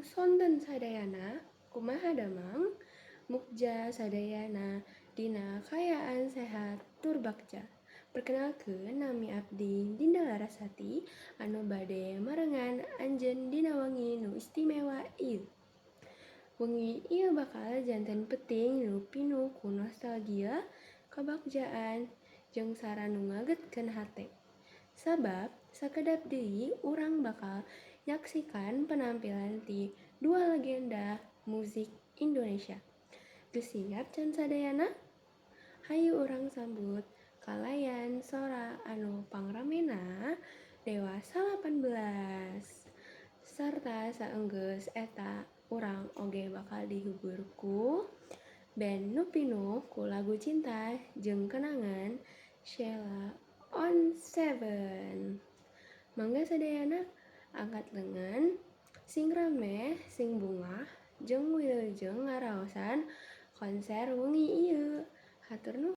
Sonten sadayana, kumaha damang? Mukja sadayana dina kaayaan sehat tur bagja. Perkenalkeun, nami abdi Dinda Larasati anu bade marengan anjeun dina wengi nu istimewa ieu. Wengi ieu bakal janten peuting nu pinuh ku nostalgia, kabagjaan, jeung sara nu ngagetkeun hate. Sabab sakedap deui urang bakal nyaksikan penampilan ti dua legenda musik Indonesia. Geus siap can sadayana? Hayu urang sambut kalayan sora anu pangramena, Dewa 19. Sarta saenggeus eta, urang oge bakal dihibur ku band nu pinuh ku lagu cinta jeung kenangan, Sheila on 7. Mangga sadayana angkat leungeun, sing rame, sing bungah, jeung wilujeng ngaraosan konser wengi ieu. Hatur nuhun.